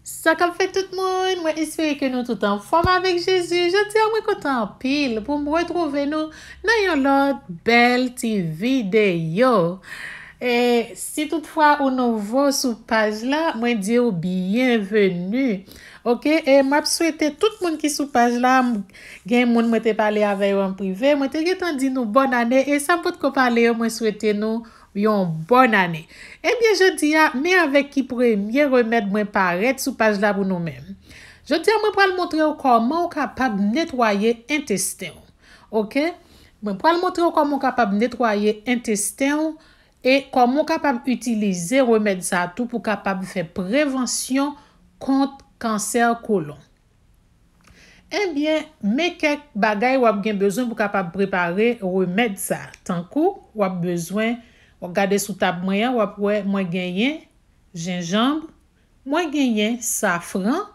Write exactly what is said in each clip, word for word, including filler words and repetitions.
Sa k ap fèt tout moun? Mwen espere ke nou tout anfòm avèk Jezi. Jodi a mwen kontan anpil pou m retwouve nou nan yon lòt bèl ti videyo. E si toutfwa ou nouvo sou paj la, mwen di w byenveni. Oke, e m ap swete tout moun ki sou paj la, m- gen moun mwen te pale avè yo an prive, mwen te gentan di nou bòn ane, e sa m potko pale yo, mwen swete nou yon bòn ane. Ebyen, jodi a, men avèk ki premye remèd mwen parèt sou paj la pou nou menm. Jodi a, mwen pral montre w kòman w kapab netwaye entesten w. Oke? Mwen pral montre w kòman w kapab netwaye entesten w e kòman w kapab itilize remèd sa a tou pou w kapab fè prevansyon kont kansè kolon. Ebyen, men kèk bagay w ap gen bezwen pou w kapab prepare remèd sa a. Tankou, w ap bezwen, w ap gade sou tab mwen an, w ap wè mwen genyen jenjanm, mwen genyen safran,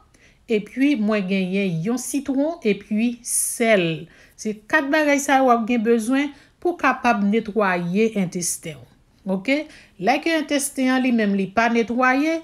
epi mwen genyen yon sitwon, epi sèl. Se kat bagay sa yo w ap gen bezwen pou w kapab netwaye entesten w. Oke? Lè ke entesten an li menm li pa netwaye,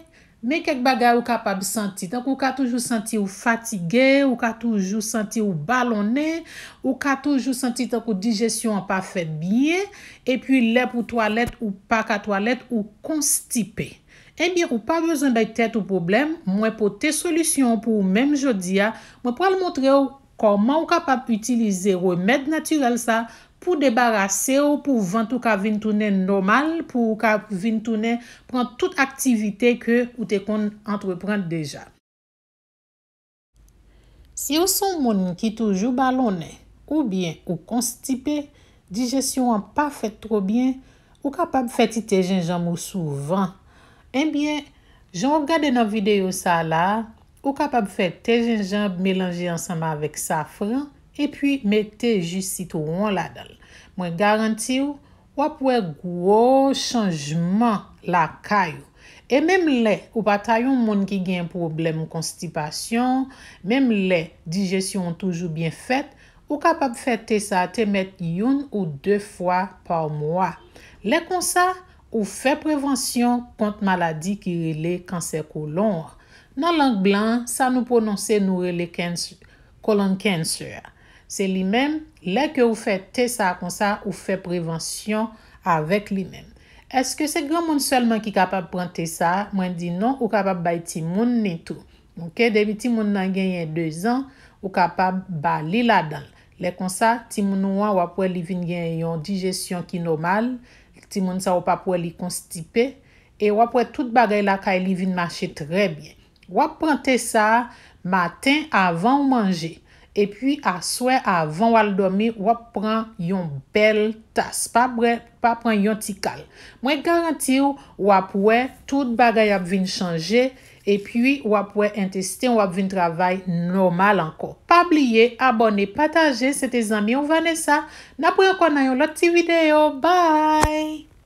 men kèk bagay ou kapab santi. Tankou ou ka toujou santi w fatige, ou ka toujou santi w balonnen, ou ka toujou santi tankou dijesyon an pa fèt byen, epi lè pou twalèt ou pa ka twalèt, ou konstipe. Ebyen, ou pa bezwen bay tèt ou pwoblèm, mwen pote solisyon an pou ou menm jodi a. Mwen pral montre w kòman ou kapab itilize remèd natirèl sa pou debarase w, pou vant ou ka vin tounen nòmal, pou ou ka vin tounen pran tout aktivite ke ou te konn antreprann deja. Si w se yon moun ki toujou balonnen, oubyen ou konstipe, dijesyon an pa fèt twò byen, ou kapab fè ti te jenjanm ou souvan. Ebyen, jan w ap gade nan videyo sa a la, ou kapab fè te jenjanm melanje ansanm avèk safran, epi mete ji sitwon ladan l. Mwen garanti w, w ap wè gwo chanjman lakay ou. E menm lè ou pa ta yon moun ki gen pwoblèm konstipasyon, menm lè dijesyon w toujou byen fèt, ou kapab fè te sa a te mèt youn ou de fwa pa mwa. Lè konsa, ou fè prevansyon kont maladi ki rele kansè kolon an. Nan lang blan an, sa nou pwononse nou rele cancer, colon cancer a. Se li menm, lè ke ou fè te sa a konsa, ou fè prevansyon avèk li menm. Èske se granmoun sèlman ki kapab pran te sa a? Mwen di non, ou kapab bay timoun ni tou. Oke, depi timoun nan genyen de zan, ou kapab ba li ladan l. Lè konsa, timoun ou an, w ap wè li vin gen yon dijesyon ki nòmal, timoun sa a w p ap wè li konstipe, e w ap wè tout bagay lakay li vin mache trè byen. W ap pran te sa a maten avan w manje, epi aswè avan w al dòmi, w ap pran yon bèl tas. Pa bwè, pa pran yon ti kal. Mwen garanti w, w ap wè tout bagay ap vin chanje, epi w ap wè entesten w ap vin travay nòmal ankò. Pa bliye abòne, pataje, se te zanmi w Vanessa. N ap wè ankò nan yon lòt ti videyo. Bye!